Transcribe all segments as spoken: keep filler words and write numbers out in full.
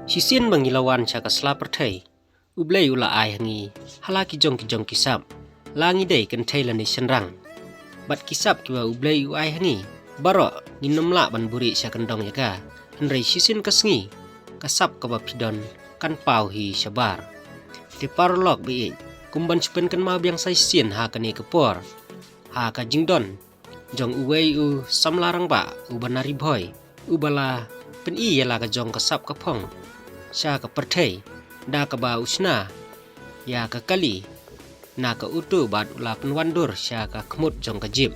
Shisien ba ngi la wan sha ka sla pyrthei, U Blei u la ai ha ngi ha la ki jong ki jong ki sap, la ngi dei kynthei lane shynrang. Bad ki sap kiba U Blei u ai ha ngi baroh ngin nym lah ban buhrieh sha kyndong ïa ka. Hynrei shisien ka sngi ka sap kaba phi don kan paw hi shabar. Te paralok ba ïeit, kum ban shu pynkynmaw biang sa shisien ha kane ka por, ha ka jingdon jong uwei u samla rangbah uba na Ri Bhoi, uba la pyni ïa la ka jong ka sap ka phong sha ka pyrthei da kaba u shna ïa ka kali na ka uto bad u la pynwandur sha ka khmut jong ka jip.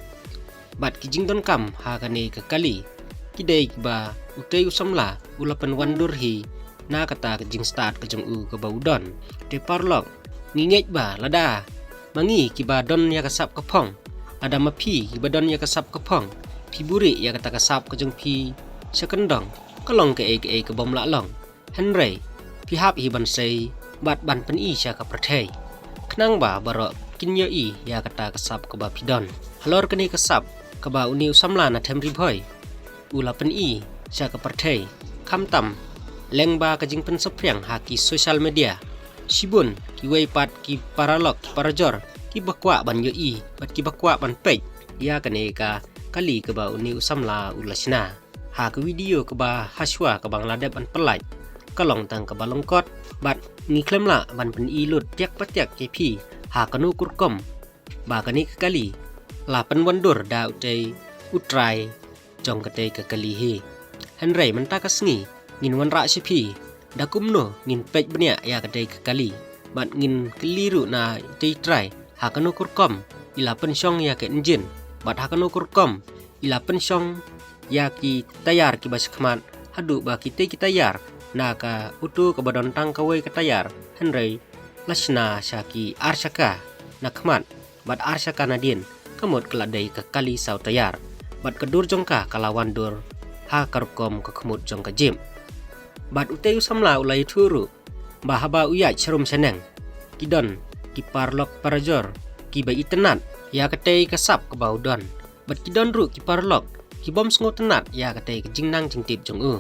Bad ki jingdonkam ha kane ka kali ki dei kiba utei u samla u la pynwandur hi na kata ka jingstad ka jong u kaba u don. Te paralok, ngi ngeit ba lada ma ngi kiba don ïa ka sap ka phong, lada ma phi kiba don ïa ka sap ka phong, phi buhrieh ïa kata ka sap ka jong phi sha kyndong, ka long kaei kaei ka bym lah long. Hynrei phi hap hi ban sei bad ban pyni sha ka pyrthei, khnang ba baroh kin ïohi ïa kata ka sap kaba phi don. Halor kane ka sap kaba une u samla na them Ri Bhoi u la pyni sha ka pyrthei, khamtam lyngba ka jingpynsaphriang ha ki social media, shibun kiwei pat ki paralok ki parajor kiba kwah ban ïohi bad kiba kwah ban peit ïa kane ka kali kaba une u samla u la shna. Ha ka video kaba hashwa kaba nga la dep ban pyllait, ka long tang kaba lyngkot bad ngi khlem lah ban pyni lut tiak pa tiak ïa phi ha kano ka rukom ba kane ka kali la pynwandur da utei u trai jong katei ka kali hi. Hynrei mynta ka sngi ngin wanrah sha phi da kumno ngin peit bniah ïa katei ka kali, bad ngin kylli ruh na utei u trai ha kano ka rukom i la pynshong ïa ka injin, bad ha kano ka rukom i la pynshong ïa ki tayar kiba shakhmat, haduh ba kitei ki tayar na ka uto kaba don tang kawei ka tayar, hynrei la shna sha ki ar shaka na khmat bad ar shaka nadien, ka mut ka la dei ka kali saw tayar. Bad ka dur jong ka ka la wandur ha ka rukom ka khmut jong ka jip. Bad utei u samla u la ïathuh ruh ba haba u ïaid sharum shaneng, ki don ki paralok parajor kiba itynnad ïa katei ka sap kaba u don. Bad ki don ruh ki paralok ki bym sngewtynnad ïa katei ka jingnang jingtip jong u.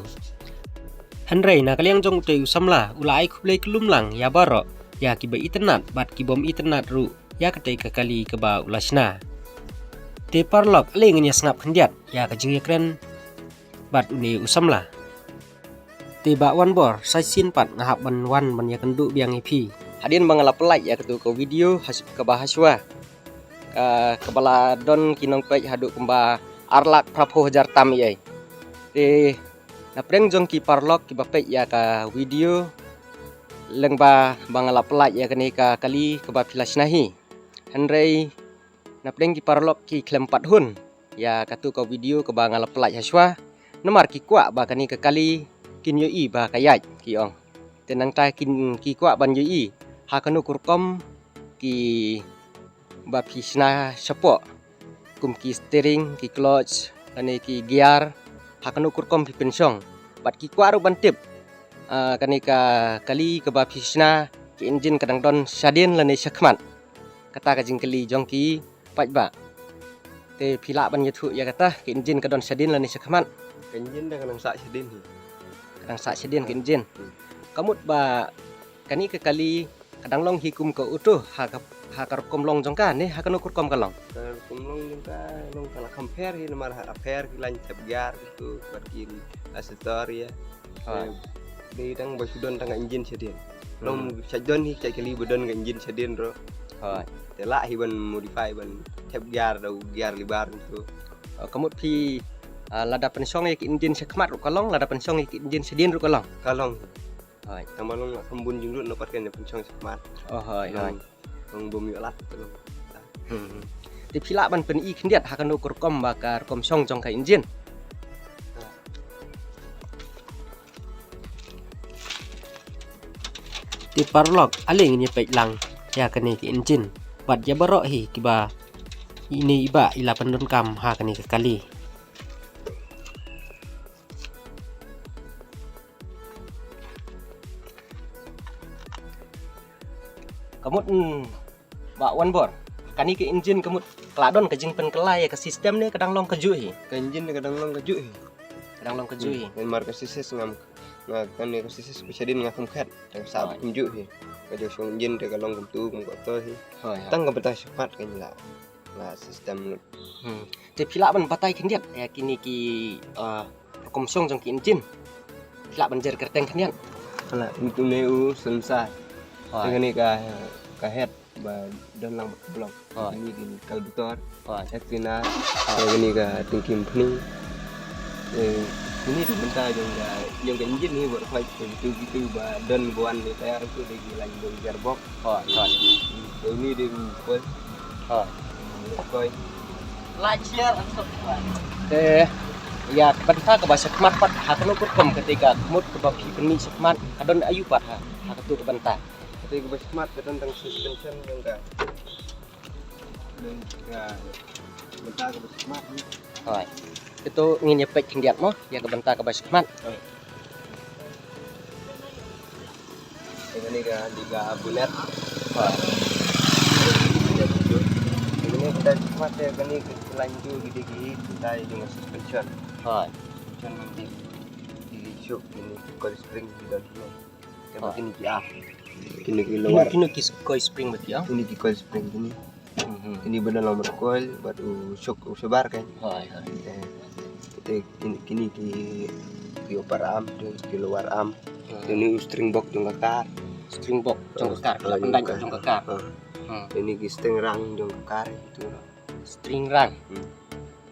Hynrei na ka liang jong utei u samla u la ai khublei kylumlang ïa baroh, ïa kiba itynnad bad ki bym itynnad ruh ïa katei ka kali kaba u la shna. Te paralok, ale ngin ïa sngap khyndiat ïa ka jingïakren bad une u samla. Te Bah Wanbor, sa shisien pat nga hap ban wan ban ïakynduh biang ïa phi. Hadien ba nga la pyllait ïa kato ka video hash-, kaba hashwa, ka, kaba la don ki nongpeit haduh kumba ar lak phra phew hajar tam ïa. Te na pdeng jong ki paralok kiba peit ïa ka video lyngba ba nga la pyllait ïa kane ka kali kaba phi la shna hi. Hynrei na pdeng ki paralok ki khlem pat hun ïa kato ka video kaba nga la pyllait hashwa, namar ki kwah ba kane ka kali kin ïohi ba ka ïaid, ki ong. Te nangta kin, ki kwah ban ïohi ha kano ka rukom kiba phi shna shapoh, kum ki steering, ki clutch lane ki gear, ha kano ka rukom phi pynshong. Bad ki kwah ruh ban tip, ah, kane ka kali kaba phi shna, ka injin ka dang don shadien lane shakhmat. Kata ka jingkylli jong ki paidbah. Te phi lah ban ïathuh ïa kata, ka injin ka don shadien lane shakhmat? Ka injin da ka dang sah shadien hi. Ka dang sah shadien ka injin. Hmm. Ka mut ba kane ka kali ka dang long hi kum ka auto, ha ka, ha ka rukom long jong ka ne ha kano ka rukom ka long? Ka rukom long jong ka long ka la kham pher hi, namar ha pher ki line thep gear kitu bad ki accessory ïa. Hooid. Dei tang ba shu don tang ka injin shadien. Hmm. Long sha don hi, sha kali ba don ka injin shadien ruh. Hooid. Te lah hi ban modify ban thep gear da u gear lever tu. Oh, ka mut phi, ah, lada pynshong ïa ki injin shakhmat ruh ka long, lada pynshong ïa ki injin shadien ruh ka long? Ka long. Hooid. Tang ba long kham bun jinglut na pat kan pynshong shakhmat. Oh, hooid, hooid. Long bym ïoh lad tu long. Hmm. Te phi lah ban pyni khyndiat ha kano ka rukom ba ka rukom shong jong ka injin? Te paralok, ale ngin ïa peit lang ïa kane ka injin bad ïa baroh hi kiba ine i bah i la pyndonkam ha kane ka kali. Ka mut, mm, Bah Wanbor, kane ka injin ka mut ka la don ka jingpynkylla ïa ka system ne ka dang long kajuh hi? Ka injin ka dang long kajuh hi. Ka dang long kajuh hi. Hmm. Namar ka chassis ngam, Nga kane ka shisha ka shadien nga kam khet. Te ka sah kumjuh hi. Ka jong shong engine te ka long kumtu kum ka to hi. Hooid, hooid. Tang ka bynta shakhmat ka la, la system lut. Hmm. Te phi lah ban batai khyndiat ïa kine ki, ah, rukom shong jong ki engine. Phi lah ban jer kyrteng khyndiat. Hala, une u silencer. Hooid. Te kane ka, ka head ba don lang block. Hooid. Kine ki carburetor. Hooid. Exhaust. Hooid. Te kane ka tengki mphni. Eh, kine ki bynta jong ka, jong ka engine hi bad hooid, kitu kitu ba don ba wan ne tayar tu dei ki line jong gearbox. Hooid, hooid. Te une dei u coil. Hooid. Coil. Te ïa ka bynta kaba shakhmat pat ha kano ka rukom kata ka mut kaba phi pynmih shakhmat ka don aïu pat ha, ha katu ka bynta. Kata kaba shakhmat ka don tang suspension jong ka. Jong ka bynta kaba shakhmat ni. Hooid. Kito ngin ïa peit khyndiat mo ïa ka bynta kaba shakhmat. Hooid. Kane ka dei ka bonnet. Hooid. Kane ka dei ka bonnet, kane ka line tu ki dei ki dei jong ka suspension. Hooid. Suspension ki dei ki shock, kine ki coil spring ki don kine. Hooid. Kine ki ah. Kine ki lower. Kine ki coil spring ba ki ah. Kine ki coil spring kine. Mhm. Kine ba don lang bad coil bad u shock u shabar kan. Hooid, hooid. Eh, te kine, kine ki, ki upper arm, te ki lower arm. Hmm. Te une u steering box jong ka car. Steering box jong ka car. Ka la pyndait jong ka car. Hmm. Te une ki steering rang jong ka car tu. Steering rang. Hmm.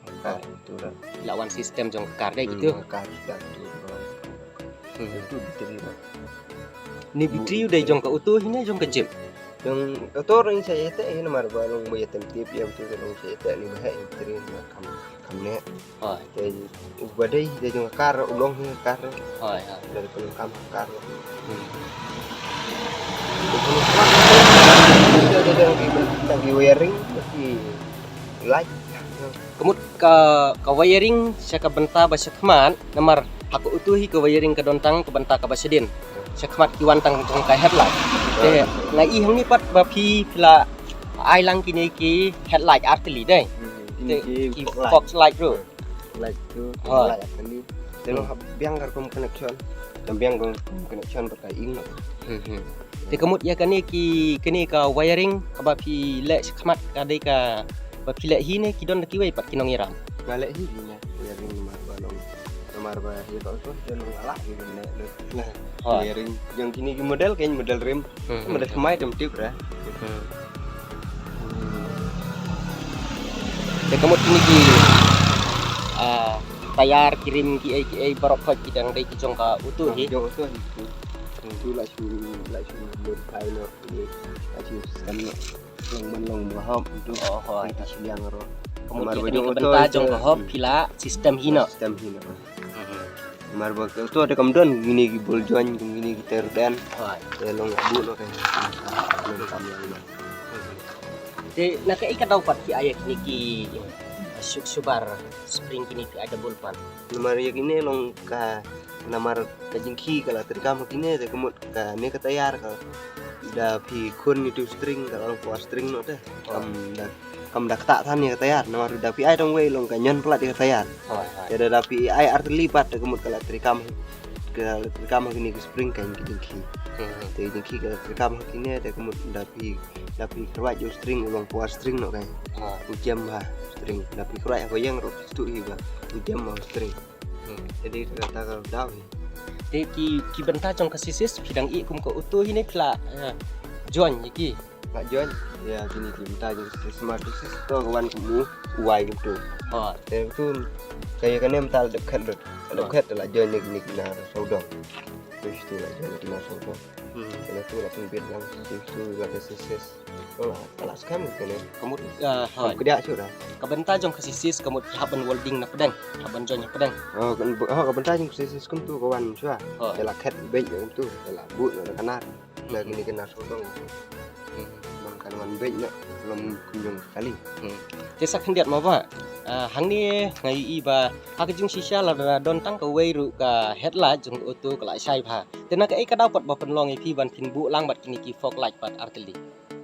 Ka car tu la. La wan system jong ka car dei kitu. Hmm, ka car tu. Hmm. Itu battery ba. Ni battery u dei jong ka auto hi ne jong ka jeep? Jong auto ruh ngi sa ïateh hi namar ba long ba ïa tem tip ïa battery ruh ngi sa ïateh ni ba heh ïa battery ni kam, kam neh. Hooid. Te u ba dei dei jong ka car u long hi ka car. Hooid, hooid. Dei ka kam ka car. Hmm. Dei dei dei ki, ki wiring ki light. Ka mut ka, ka wiring sha ka bynta ba shakhmat, namar ha ka auto hi ka wiring ka don tang ka bynta kaba shadien. Shakhmat ki wan tang jong ka headlight. Te nga i hangne pat ba phi, phi la ai lang kine ki headlight artylli dei. Hmm, kine ki fog light ruh. Light tu, hooid, light artylli. Te long hap biang ka rukom connection. Te biang ka rukom connection bad ka ing noh. Hmm, hmm. Te ka mut ïa kane ki, kane ka wiring kaba phi leh shakhmat ka dei kaba phi leh hi ne ki don da kiwei pat ki nongïalam? Nga leh hi ne wiring namar ba long, namar ba ïa ka auto te long ala hi ne. Hooid. Wiring jong kine ki model, kine model rim. Hmm, hmm. Model thymmai tem tip re. Hmm. Te ka mut kine ki, ah, tayar ki rim kiei kiei baroh khoit ki dang dei ki jong ka auto hi. Jong auto hi. Tu la shu, la shu modify noh. La shu scan noh. Long man long ba hap tu. Oh, hooid. Ki shiliang ruh. Ka mut ïa kane ka bynta jong ka hop phi la system hi noh. System hi noh. Mhm. Namar ba ka auto te kam don kine ki ball joint, kine ki tyre rod. Hooid. Te long buh noh ka. Long kam lang. Te na kaei ka daw pat phi ai ïa kine ki shock shabar spring kine phi ai double pat? Namar ïa kine long ka, namar ka jingkhih ka la treikam ha kine te ka mut kane ka tayar ka da phi khun ïa utu u spring ka la long four spring noh te. Kam da, kam da ktah than ïa ka tayar, namar da phi ai tang wei long ka ñion palat ïa ka tayar. Hooid, hooid. Te da, da phi ai artylli pat te ka mut ka la treikam, ka la treikam ha kine ki spring ka jingkhih. Hmm, hmm. Te jingkhih ka la treikam ha kine te ka mut da phi, da phi khrwai ïa u spring u long four spring noh ka. Hooid. U jem ha spring, da phi khrwai ha ka ïeng ruh stuh hi ba u jem ha u spring. Hmm. Te dei kata ka daw hi. Te ki, ki bynta jong ka chassis phi dang ïeh kum ka auto hi ne phi la, eh, join ïa ki? La join ïa kine ki bynta jong ka chassis, namar ka chassis to ka wan kum u Y kumtu. Ha. Te tu ka ïa kane mynta la dep khet lut. La dep khet la join ïa kine ki nar sawdong. Te tu la join ïa ki nar sawdong. Hmm. Kane tu la pynbit lang, tu la ka chassis. Oh, ka la skhem kane. Ka mut, ah, hooid. Ka dei shuh da. Ka bynta jong ka chassis ka mut hap ban welding na pdeng, hap ban join na pdeng. Oh, ka, oh, ka bynta jong ka chassis kumtu ka wan shuwa. Hooid. Te la khet beit kumtu, te la buh noh da ka nar. Da kine ki nar sawdong. Hmm. Ban kan wan beit noh, long kum jong kali. Hmm. Te sa khyndiat mo bah. Ah, hangne nga ïohi ba ha ka jingshisha la don tang kawei ruh ka headlight jong ka auto ka la shai bha. Te na kaei ka daw pat ba pynlong ïa phi ban phin buh lang bad kine ki fog light pat artylli?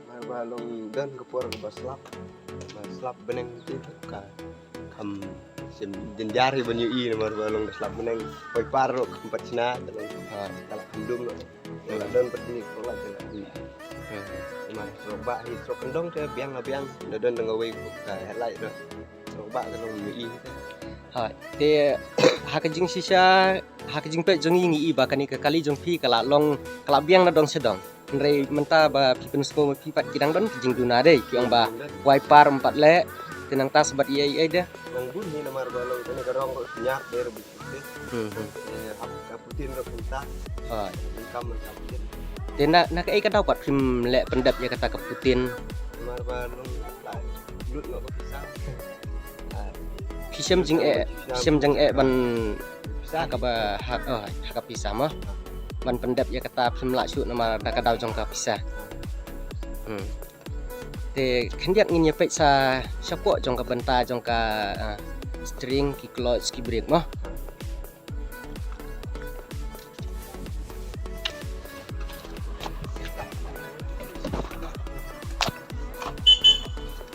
Namar ba long don ka por kaba slap, ba slap bneng te ka kham, Shem jynjar hi ban ïohi namar ba long da slap myneng. Wiper ruh kam pat shna, da long. Ha. Ka la kham dum noh. Ka la don pat ni, ka la don pat ni. Hmm. Namar surok bah hi, surok kyndong te biang la biang. Da don da nga wei ka headlight ruh. Surok bah ka long ïohi te. Ha, te ha ka jingshisha, ha ka jingpeit jong ngi ngi i ba kane ka kali jong phi ka la long, ka la biang na dong sha dong. Hynrei mynta ba phi pynsngew ma phi pat ki dang don ki jingduna dei, ki ong ba wiper ym pat leh, te nangta sa bad ïa ïa de. Nang bun hi namar ba long kane ka rong ko nyat der bu. Hmm, hmm. Eh, ap ka putin ro punta. Hai. Kam ka putin. Te na, na kaei ka daw pat phim leh pyndep ïa kata ka putin? Namar ba long la lut noh ka pisa. Phi shem jingeh, phi shem jingeh ban pisa ha kaba, ha, oh, ha ka pisa mo. Ban pyndep ïa kata phim lah shuh namar da ka daw jong ka pisa. Hmm. Te khyndiat ngin ïa peit sa shapoh jong ka bynta jong ka, ah, string, ki clutch, ki brake mo.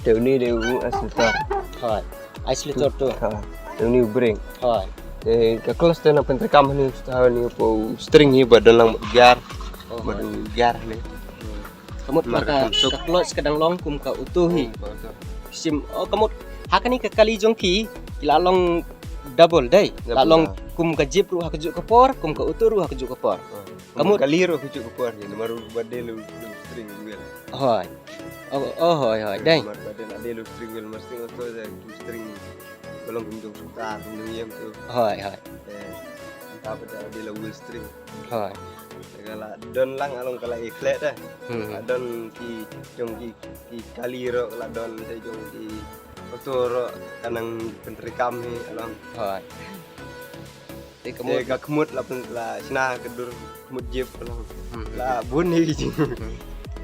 Te uni de u isolator. Hai. Isolator tu. Ha. Te uni u brake. Hai. Te ka clutch te na pyntreikam hani u sta hani u string hi ba don lang gear. Oh, ba hai. Don gear hani. Hmm. Ka mut ka, ka clutch ka dang long kum ka auto hi. Kum ka auto. Shim, oh, ka mut ha kane ka kali jong ki, ki la long double dei. Double, la long, ha. Kum ka jeep ruh ha kajuh ka por, kum ka auto ruh ha kajuh ka por. Ha. Ka mut kum ka kali ruh ha kajuh ka por hi, namar ba dei la, la string wheel. Hoi. Oh, oh, hoi, hoi, dei. Namar ba dei la dei la string wheel, namar string auto dei string ba long kum jong scooter, kum jong ïam tu. Hoi, hoi. Eh, ta ba dei la wheel string. Hoi. Ka la don lang, along ka la ïa khleh te. Hmm. La don ki jong ki, ki kali ruh ka la don te, jong ki auto ruh ka nang pyntreikam hi along. Hoi. Te ka mut, te ka khmut la pyn-, la shna ka dur khmut jeep along. Hmm. La bun hi ki jing. Hmm.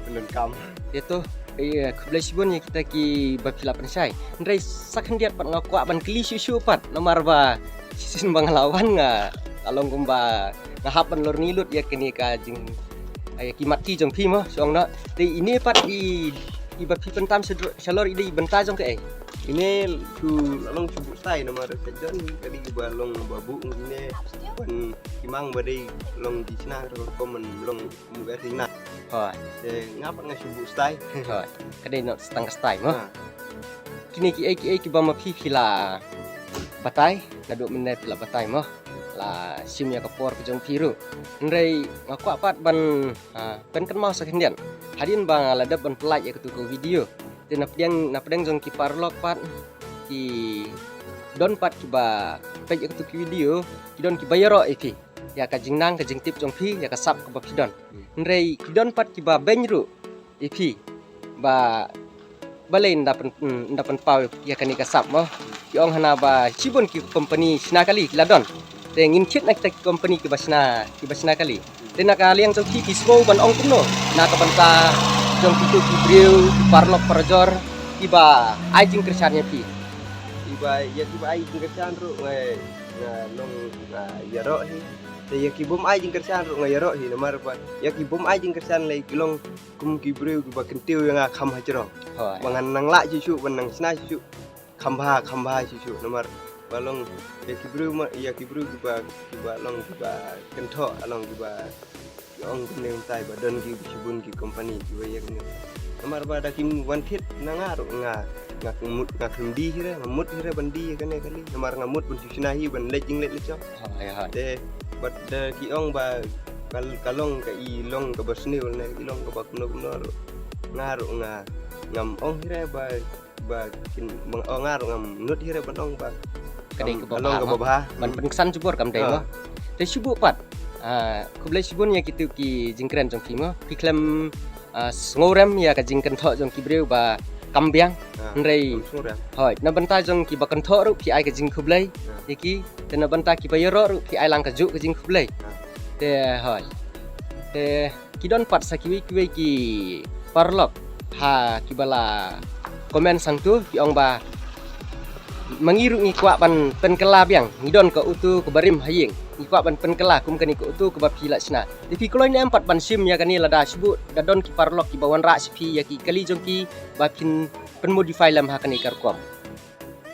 Pyndonkam. Te to, eh, khublei shibun ïa kita kiba phi la pynshai. Hynrei sa khyndiat pat nga kwah ban kylli shuh shuh pat namar ba shisien ba nga la wan nga, nga long kumba nga hap ban lorni lut ïa kane ka jing, ïa ki mat ki jong phi mo, shong noh. Te ine pat i, iba phi pyntam sha dur-, shalor i dei i bynta jong kaei? Ine shu la long shu buh stai namar ka jon kali ba long ba buh ine ban ki mang ba dei long ki shna rukom ban long Mut ka tina. Hoi. Te nga pat nga shu buh stai. Hoi. Ka dei noh tang ka stai mo. Ha. Kine kiei kiei kiba ma phi phi la batai, naduh mynne phi la batai mo. La shim ïa ka por ka jong phi ruh. Hynrei nga kwah pat ban, ah, pynkynmaw sa khyndiat. Hadien ba nga la dep ban pynlait ïa katu ka video. Te na pdeng, na pdeng jong ki paralok pat ki don pat kiba peit ïa katu ki video, ki don kiba ïaroh ïa phi. Ïa ka jingnang ka jingtip jong phi, ïa ka sap kaba phi don. Hmm. Hynrei ki don pat kiba beiñ ruh ïa phi ba balei ynda pyn, ynda pynpaw ïa kane ka sap mo. Ki ong hana ba shibun ki company shna kali ki la don. Te ngin thied na kita ki company kiba shna, kiba shna kali. Te na ka liang jong phi phi sngew ban ong kumno na ka bynta jong kitu ki briew, ki paralok parajor kiba ai jingkyrshan ïa phi? Kiba, ïa kiba ai jingkyrshan ruh nga, nga long, nga ïaroh hi. Te ïa ki bym ai jingkyrshan ruh nga ïaroh hi namar ba ïa ki bym ai jingkyrshan lei ki long kum ki briew kiba kyntiew ïa nga kham hajrong. Hoi. Ba ngan nang lah shuh shuh, ban nang shna shuh shuh. Kham bha, kham bha shuh shuh namar ba long ïa ki briew ma, ïa ki briew kiba, kiba long kiba kynthoh, long kiba ong kumne kumtai ba don ki shibun ki company kiba ïa kane. Namar ba da kim wan thied na nga ruh nga, nga mut, nga khlem die hi re, nga mut hi re ban die ïa kane kali. Namar nga mut ban shu shna hi ban leit jingleit leit shong. Hoi, hoi. Te bad da ki ong ba ka, ka long ka i long kaba sniew ne i long kaba kumno kumno ruh. Nga ruh nga, ngam ong hi re ba ba kin, ba nga ruh ngam nud hi re ban ong ba ka dei kaba bha, ban pynksan jubor kam dei mo. Te shu buh pat. Ah, khublei shibun ïa kitu ki jingkren jong phi mo. Phi khlem, ah, sngewrem ïa ka jingkynthoh jong ki briew ba kam biang. Hynrei hoi, na bynta jong kiba kynthoh ruh phi ai ka jingkhublei ïa ki. Te na bynta kiba ïaroh ruh phi ai lang kajuh ka jingkhublei. Te hoi. Te ki don pat sa kiwei kiwei ki paralok ha kiba la comment sangtu ki ong ba ma ngi ruh ngi kwah ban pynkylla biang, ngi don ka auto kaba rim ha ïing, ngi kwah ban pynkylla kum kane ka auto kaba phi la shna. Te phi kloi ne em pat ban shim ïa kane lada shu buh da don ki paralok kiba wanrah sha phi ïa ki kali jong ki ba phin pynmodify lem ha kane ka rukom?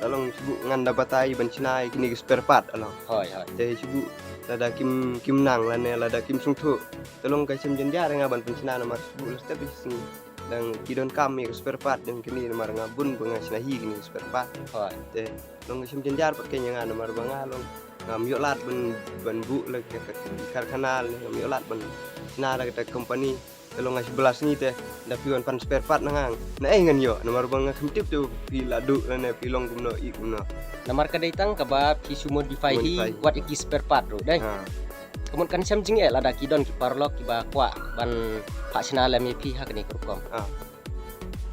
Along shu ngan da batai ban shna ïa kine ki spare part along. Hoi, hoi. Te shu lada kim, kim nang lane lada kim sngewthuh. Te long ka shem jynjar ïa nga ban pynshna namar shu la step ïa sngi. Dang ki donkam ïa ka spare part dang kine namar nga bun ba nga shna hi kine spare part. Hoi. Te long ka shem jynjar pat kane ïa nga namar ba nga long ngam ïoh lad ban, ban buh la ka, ka karkhana ne ngam ïoh lad ban shna la ka company. Te long nga shu bla sngi te da phi wan pan spare part na nga. Na ei ngan ïoh namar ba nga kham tip te phi la duh lane phi long kumno i kumno. Namar ka dei tang kaba phi shu modify hi. Modify. Wat ïa ki spare part ruh dei. Ha. Ka mut kan shem jingeh lada ki don ki paralok kiba kwah ban phah shna lem ïa phi ha kane ka rukom. Ha.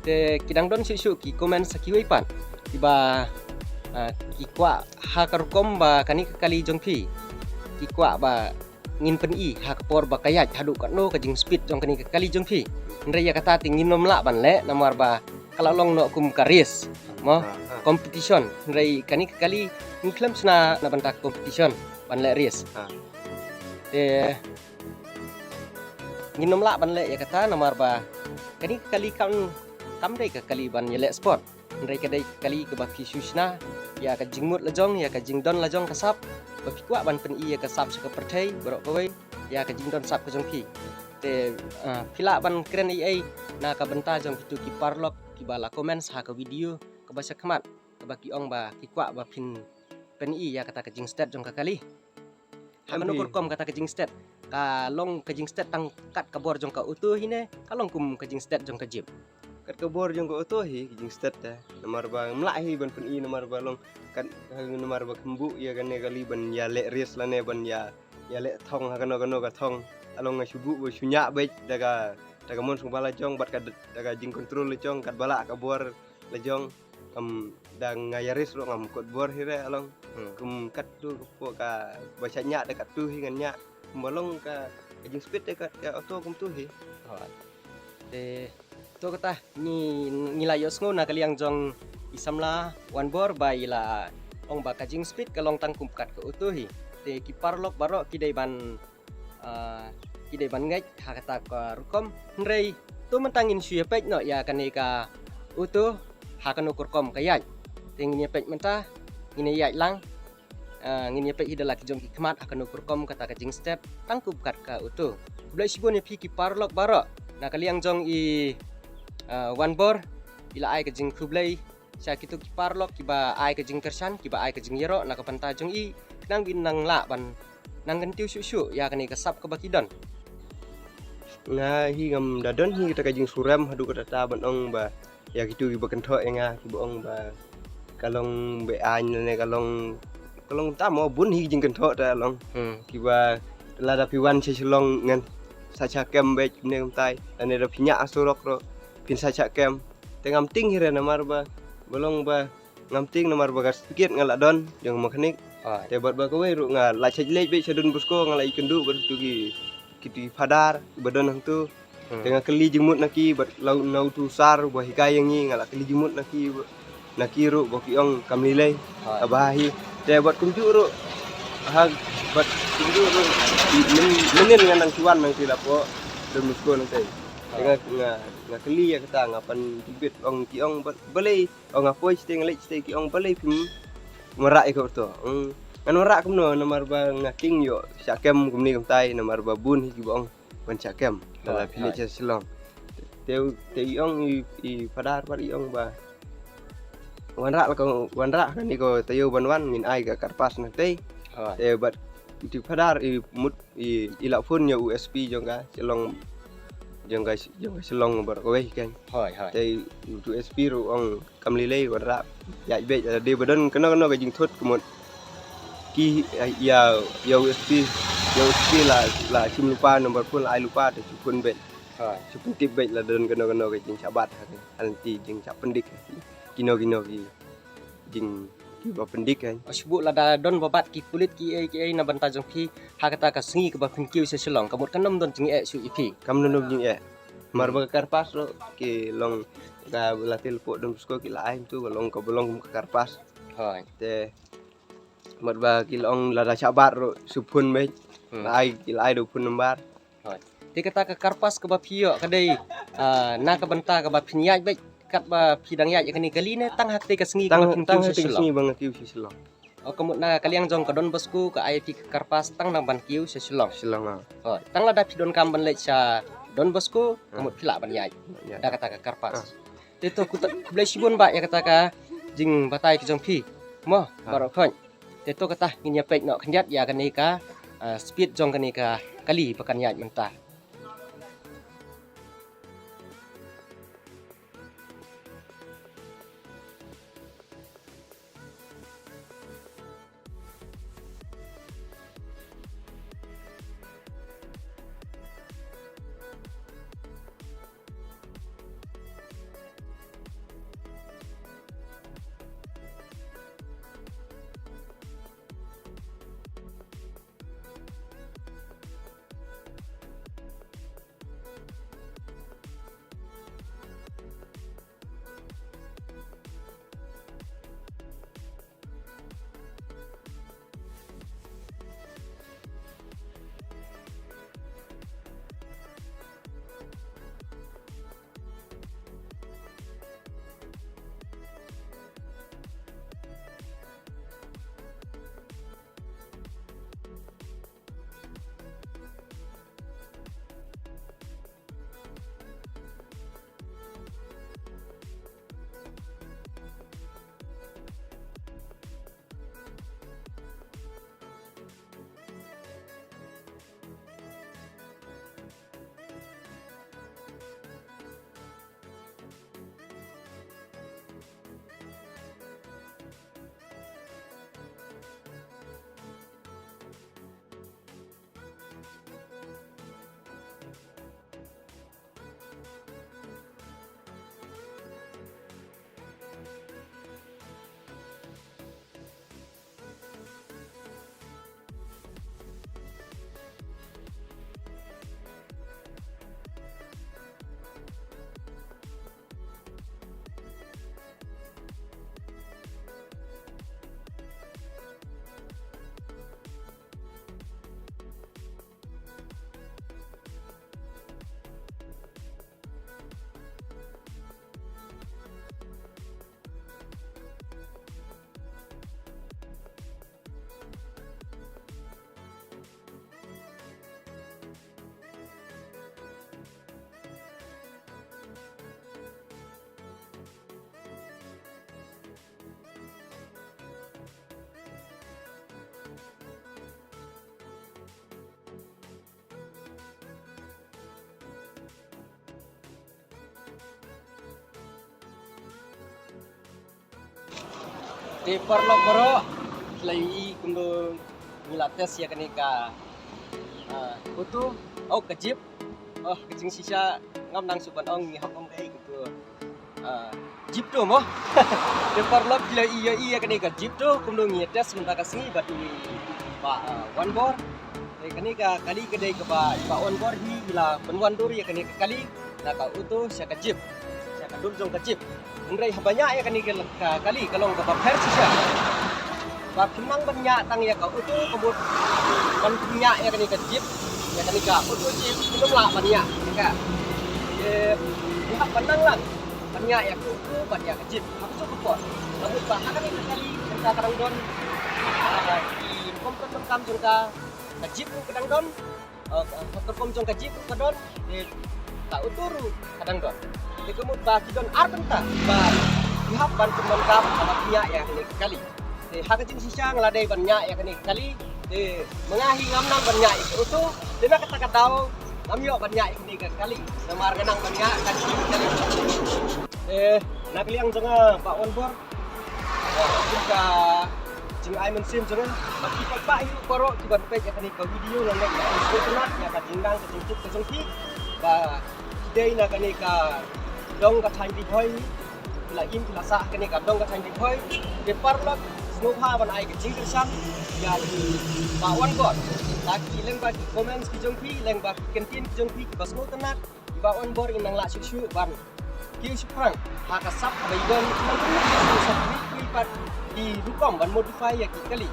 Te ki dang don shuh shuh ki comment sa kiwei pat kiba, ah, ki kwah ha ka rukom ba kane ka kali jong phi ki kwah ba ngin pyni ha ka por ba ka ïaid haduh katno ka jingspeed jong kane ka kali jong phi. Hynrei ïa kata te ngin ym lah ban leh namar ba ka la long noh kum ka race mo, ha, ha, competition. Hynrei kane ka kali ngi khlem shna na bynta ka competition ban leh race. Ha. Te ngin ym lah ban leh ïa kata namar ba kane ka kali kam, kam dei ka kali ban ïaleh sport. Hynrei ka dei ka kali kaba phi shu shna ïa ka jingmut la jong, ïa ka jingdon la jong ka sap ba phi kwah ban pyni ïa ka sap sha ka pyrthei baroh kawei ïa ka jingdon sap ka jong phi. Te, ah, phi lah ban kren ei ei na ka bynta jong kitu ki paralok kiba la comment ha ka video kaba sha khmat kaba ki ong ba ki kwah ba phin pyni ïa kata ka jingstet jong ka kali. Ha kano ka rukom kata ka jingstet? Ka long ka jingstet tang kat ka bor jong ka auto hi ne ka long kum ka jingstet jong ka jeep? Kat ka bor jong ka auto hi ka jingstet te. Namar ba ngam lah hi ban pyni namar ba long kat, namar ba kham buh ïa kane kali ban ïaleh race lane ban ïa, ïaleh thong ha kano kano ka thong. Along nga shu buh ba shu ñiah beit da ka, da ka mon sngewbha la jong bad ka, da ka jingkontrol la jong katba lah ka bor la jong. Em, da nga ïa race ruh ngam kot bor hi re along. Hmm. Kum katto ka pok kaba shah ñiah da katto hi ngan ñiah. Kumba long ka, ka jingspeed da kat ka auto kumto hi. Hooid. Te to kata ngi, ngi la ïohsngew na ka liang jong i samla Wanbor ba i la ong ba ka jingspeed ka long tang kum kat ka auto hi. Te ki paralok baroh ki dei ban ah, ki dei ban ngeit ha kata ka rukom. Hynrei to mynta ngin shu ïa peit noh ïa kane ka auto ha kano ka rukom ka ïaid. Te ngin ïa peit mynta, ngin ïa ïaid lang. Ah, ngin ïa peit hi da la ki jong ki khmat ha kano ka rukom kata ka jingstet tang kum kat ka auto. Khublei shibun ïa phi ki paralok baroh na ka liang jong i, ah, Wanbor i la ai ka jingkhublei sha kito ki paralok kiba ai ka jingkyrshan, kiba ai ka jingïaroh na ka bynta jong i, khnang ba in nang lah ban nang kyntiew shuh shuh ïa kane ka sap kaba ki don. Nga hi ngam da don hi kata ka jingsngewrem haduh katta ban ong ba ïa kito kiba kynthoh ïa nga kiba ong ba ka long be-aiñ lane ka long, ka long tamo bun hi jingkynthoh ta long. Hmm. Kiba lada phi wan sha Shillong ngan sa sha kem beit kumne kumtai lane da phi ñiah ha surok ruh phin sa sha kem. Te ngam tieng hi re namar ba, ba long ba ngam tieng namar ba ka certificate nga la don jong mechanic. Ah. Te bad ba kawei ruh nga la sha leit beit sha Don Bosco nga la ïakynduh bad tu ki, ki tu ki phadar ba don hangtu. Hmm. Te nga kylli jingmut na ki bad la u, na utu u sir ba hikai ïa ngi nga la kylli jingmut na ki, na ki ruh ba ki ong kam lei lei. Ah. Kaba hi. Te bad kumjuh ruh ha, bad kumjuh ruh mynnin, mynnin nga nang shu wan nangtei la pdeng Don Bosco nangtei. Te nga, nga, nga kylli ïa kata nga pan tip beit ong ki ong ba, balei, ong nga poi shatei nga leit shatei ki ong balei phim wanrah ïa ka auto. Ong ngan wanrah kumno namar ba nga tieng ïoh shah kem kumne kumtai namar ba bun hi kiba ong ban shah kem lada phi leit sha Shillong. Te, te i ong i, i phadar pat i ong ba wanrah la ka, wanrah kane ka taïew ban wan ngin ai ka karpas nangtei. Te bad i phadar i mut i, i la phone ïa u S P jong ka Shillong, jong ka, jong ka Shillong baroh kawei kan. Hooid, hooid. Te utu S P ruh ong kam lei lei wanrah ïaid beit, lada dei ba don kano kano ka jingthut ka mut ki ïa, ïa u S P, ïa u S P la, la shim lypa number phone la ai lypa te shu phone beit. Hooid. Shu pyntip beit lada don kano kano ka jingshah bat ha ka, ha lynti jingshah pyndik. Kino kino ki jing, kiba pyndik kan. Shu buh lada don ba bat ki pulit kiei kiei na bynta jong phi ha kata ka sngi kaba phin kiew sha Shillong ka mut kan ym don jingeh shuh ïa phi. Kam don jingeh. Namar ba ka karpas ruh ki long ka la tei la pok Don Bosco ki la ai tu ka long, kaba long ka karpas. Hooid. Te mut ba ki la ong lada shah bat ruh shu phone beit. Hmm. La ai, ki la ai da u phone number. Hooid. Te kata ka karpas kaba phi ïoh ka dei, ah, na ka bynta kaba phin ïaid beit katba phi dang ïaid ïa kane ka kali ne tang ha katei ka sngi kaba phi kiew sha Shillong? Tang ha katei ka sngi ba nga kiew sha Shillong. O, ka mut na ka liang jong ka Don Bosco ka ai ïa phi ka kyrpad tang nang ban kiew sha Shillong. Shillong, ah. O, tang lada phi donkam ban leit sha Don Bosco, ka mut phi lah ban ïaid da kata ka kyrpad. Ah. Te to, khublei shibun bah ïa kata ka jingbatai ka jong phi. Mo, baroh khoit. Te to kata ngin ïa peit noh khyndiat ïa kane ka, ah, speed jong kane ka kali ba kan ïaid mynta. Te paralok baroh, phi la ïohi kumno ngi la test ïa kane ka, ah, auto, oh, ka jeep. Oh, ka jingshisha ngam nang shu ban ong, ngi hap ong kaei katu. Ah, jeep to mo. Te paralok, phi la ïohi ïa kane ka jeep to kumno ngi test mynta ka sngi bad i Bah, ah, Wanbor. Te kane ka kali ka dei kaba i Bah Wanbor hi i la pynwandur ïa kane ka kali na ka auto sha ka jeep, sha ka dur jong ka jeep. Hynrei haba ñiah ïa kane ka, ka kali ka long kaba pher shisha. Ba phim nang ban ñiah tang ïa ka auto, ka mut ban ñiah ïa kane ka jeep, ïa kane ka auto jeep, phim lah ban ñiah ïa ka. Te phi hap ban nang lang ban ñiah ïa ka auto bad ïa ka jeep ha kajuh ka por. Ka mut ba ha kane ka kali mynta ka dang don, ah, ki rukom pyndonkam jong ka, ka jeep ruh ka dang don, eh, ka rukom jong ka jeep ruh ka don, eh, ka auto ruh ka dang don. Te ka mut ba ki don ar bynta ba ki hap ban pyndonkam haba ki ñiah ïa kane ka kali. Te ha ka jingshisha nga la dei ban ñiah ïa kane ka kali. Te ma nga hi ngam nang ban ñiah ïa ka auto. Te na kata ka daw ngam ïoh ban ñiah ïa kane ka kali. Namar nga nang ban ñiah ka kali. Te na ka liang jong nga Bah Wanbor, ka jingai mynsiem jong nga bad ki paidbah hi baroh kiban peit ïa kane ka video, nga ngeit ba kin sngewtynnat ïa ka jingdang ka jingtip ka jong ki ba ki dei na kane ka dong ka thaiñ Ri Bhoi, ki la im ki la sah ha kane ka dong ka thaiñ Ri Bhoi. Te paralok, sngewbha ban ai ka jingkyrshan ïa i Bah Wanbor, la ki lyngba ki comments ki jong phi, lyngba ki kyntien ki jong phi kiba sngewtynnat. I Bah Wanbor in nang lah shuh shuh ban kiew shaphrang ha ka sap kaba i don, i sap ri, i pat i rukom ban modify ïa ki kali.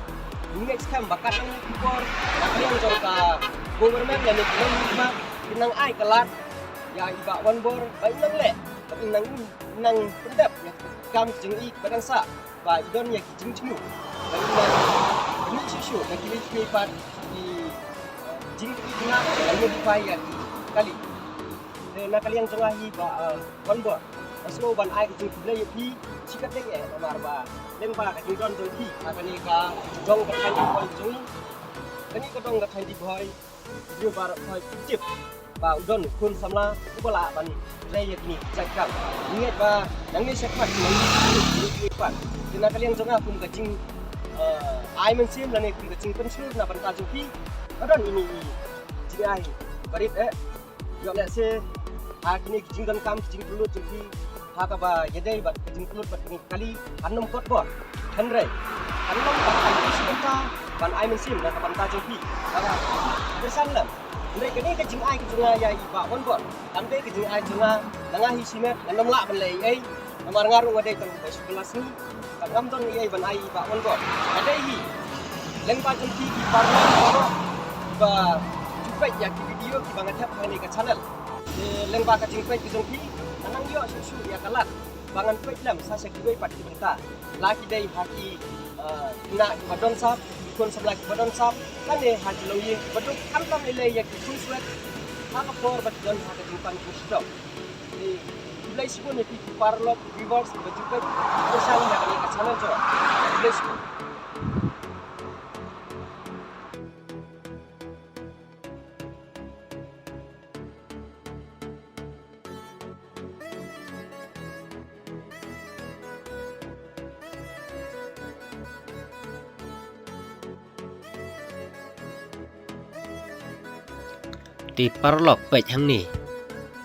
Next time ba kat nang ki por, na ka liang jong ka government lane ki nongmihkhmat kin nang ai ka lad ïa i Bah Wanbor ba in nang leh, ba in nang im. nang pyndep ïa ki kam jong i ba dang sah ba i don ïa ki jingthmu. Ba i nang i shisha na ki lei ki pat ki jingkynna ban modify ïa ki kali. Te na ka liang jong nga hi Bah Wanbor, nga sngew ban ai ka jingkhublei ïa phi shikatdei eh namar ba lyngba ka jingdon jong phi ha kane ka dong ka thaiñ Ri Bhoi jong ngi. Kane ka dong ka thaiñ Ri Bhoi, ïa ba ra khoi tip ba u don khun samla uba lah ban trei ïa kine ki jait kam. Ngi ngeit ba nangne shakhmat nangne shakhmat kine ki pat. Te na ka liang jong nga kum ka jing ai mynsiem lane kum ka jingpynshlur na bynta jong phi, ka don ine i jingai barit eh. Ïoh lehse ha kine ki jingdonkam ki jingpynlut jong phi ha kaba ïadei bad ka jingpynlut bad kine ki kali, kan ym kot bor. Hynrei kan ym pat ai phi shi bynta ban ai mynsiem na ka bynta jong phi. Kaba pyrshang lem. Hynrei kane ka jingai ka jong nga ïa i Bah Wanbor, kam dei ka jingai jong nga na nga hi shimet, ngan ym lah ban leh ei ei. Namar nga ruh nga dei tang ba shu kylla sngi, tang ngam don ei ei ban ai i Bah Wanbor. Ka dei hi lyngba jong phi ki paralok baroh ba ju peit ïa ki video kiba nga thep ha kane ka channel. Te lyngba ka jingpeit ka jong phi, ngan nang ïoh shuh shuh ïa ka lad ba ngan peit lem sa sha kiwei pat ki bynta. La ki dei ha ki, eh, khynnah kiba don sap, ki khun samla kiba don sap, lane ha ki longïing kiba duk, khamtam lei lei ïa ki khun swet ha ka por ba ki don ha ka jingpang jingshitong. Te khublei shibun ïa phi ki paralok, ki viewers kiba ju peit, pyrshang ïa kane ka channel jong nga. Khublei shibun. Te paralok, peit hangne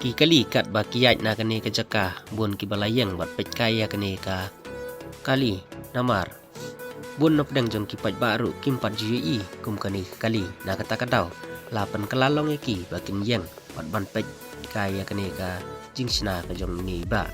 ki kali katba ki ïaid na kane ka jaka, bun kiba la ïeng bad peit kai ïa kane ka kali. Namar bun na pdeng jong ki paidbah ruh kim pat ju ïohi kum kane ka kali. Na kata ka daw la pynkylla long ïa ki ba kin ïeng bad ban peit kai ïa kane ka jingshna ka jong ine i bah.